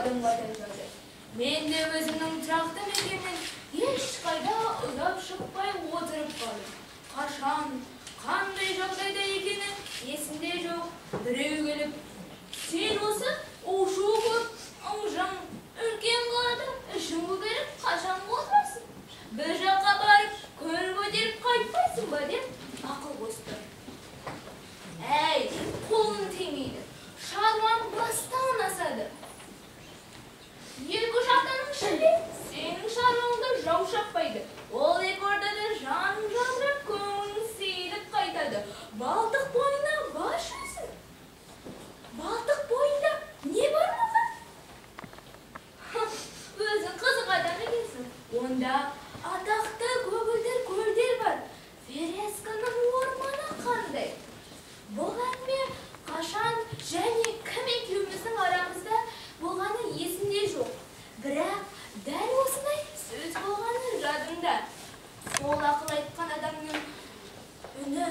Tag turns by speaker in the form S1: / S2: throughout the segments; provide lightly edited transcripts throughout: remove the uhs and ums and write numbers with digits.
S1: адымға тайқады. Мен де өзімнің тұрақты мекенімнен ешқайда ұзап шықпай отырып қалдым. Қашан, қандай жағдайда екені есімде жоқ. Біреу келіп, сен осы у-шу көп, ың-жың, үлкен қалада ішің көгеріп қашан отырасың? Бір жаққа барып, көңіл көтеріп қайтпайсың ба деп ақыл қосты. Әй, қолым тимейді, шаруам бастан асады. Екі жақтаның ішінде сенің шаруаңды жау шаппайды. Ол екі ортада жаның жадырап, көңілің сейіліп қайтады. Балтық бойына бас өзің. Балтық бойында не бар маған? Өзің қызық адам екенсің. Онда атақты көгілдір көлдер бар. Вересканың орманы қандай? Бұл әңгіме қашан және кім екеуміздің арамызда болғаны есімде жоқ. Бірақ дәл осындай сөз болғаны жадымда. Сол ақыл айтқан адамның үні,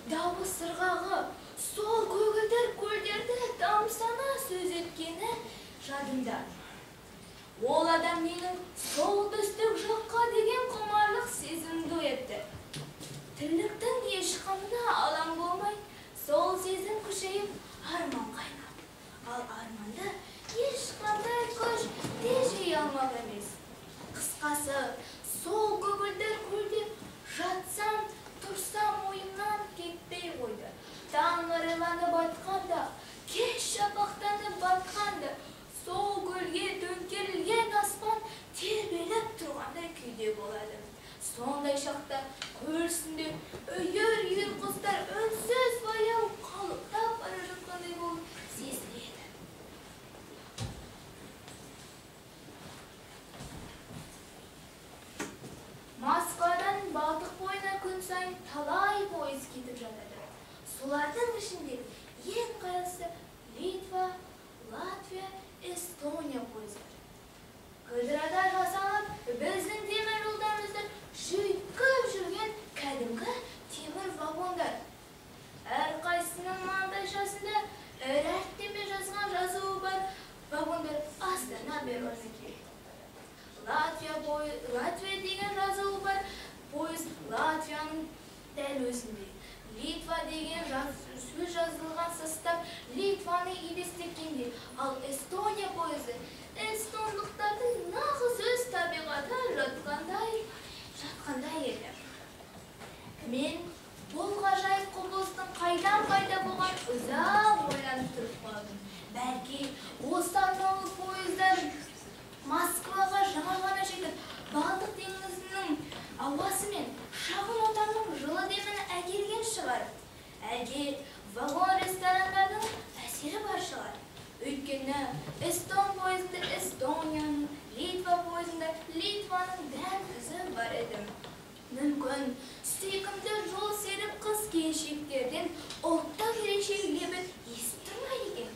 S1: дауыс сырғағы, сол көгілдір көлдерді тамсана сөз еткені жадымда. Ол адам менің солтүстік жаққа деген құмарлық сезімді оятты. Тірліктің еш қамына алаң болмай, сол сезім күшейіп арманға айналды. Ал арманды ешқандай күш тежей алмақ емес. Қысқасы, сол көгілдір көлде жатсам, тұрсам ойымнан кетпей қойды. Таң арайланып атқанда, кеш шапақтанып батқанда, сол көлге төңкерілген аспан тербеліп тұрғандай күйде болады. Сондай шақта көл үстінде үйір-үйір құстар үнсіз баяу қалықтап бара жатқандай болып сезіледі. Москвадан Балтық бойына күн сайын талай пойыз кетіп жатады. Солардың ішінде ең қайсысы Литва, Латвия, Эстония пойыздары. Кыдырада жасалып, біздің темір жолдарымызды жүйткіп жүрген кәдімгі темір вагондар. Әрқайсысының маңдайшасында ірі әріптермен жазған жазуы бар вагондар Астана перронына келіп тоқтады. Латвия деген жазуы бар пойыз Латвияның дәл өзінде. Литва деген сөз жазылған состав Литваны елестеткенде, ал Эстония пойызы эстондықтардың нағыз өз табиғаты жатқандай еді. Мен бұл ғажайып құбылыстың қайдан пайда болғанын ұзақ ойланып тұрып қалдым. Бәлки осы арнаулы пойыздар Москваға жаңа ғана жетіп, Балтық теңізінің ауасы мен шағын отанның жылы демін әкелген шығар. Әлде вагон ресторандардың әсері бар шығар. Өйткені Эстон пойызында Эстонияның, Литва пойызында Литваның дәм-тұзы бар еді. Мүмкін сүйкімді жол серік қыз келіншектерден ұлттық ерекше лебі естіп тұрмайды екен.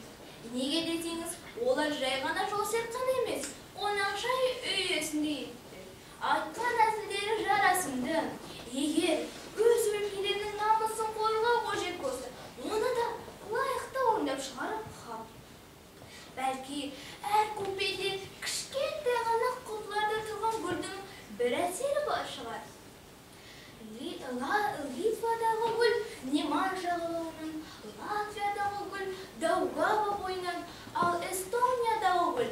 S1: Неге десеңіз, олар жай ғана жол серік қана емес, қонақжай үй иесіндей етті. Айтқан әзілдері жарасымды. Егер өз өлкелерінің намысын қорғау қажет болса, оны да лайықты орындап шығарып хақ. Бәлки әр купеде кішкентай ғана құтыларда тұрған гүлдің бір әсері бар шығар. Литвадағы гүл Неман жағалауынан, Латвиядағы гүл Даугава бойынан, ал Эстониядағы гүл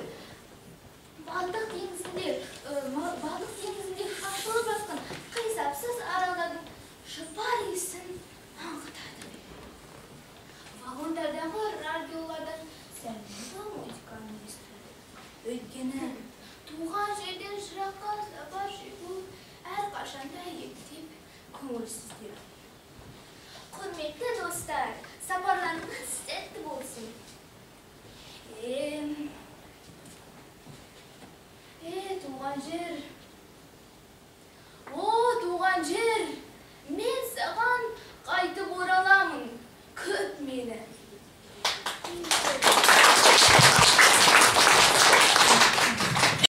S1: Балтық теңізінде шашылып жатқан қисапсыз аралдардың жұпар иісін аңқытады. Вагондардағы радиолардан сәнді музыканы естілді. Өйткені туған жерден жыраққа сапар шегу әрқашанда ептеп көңілсіздеу.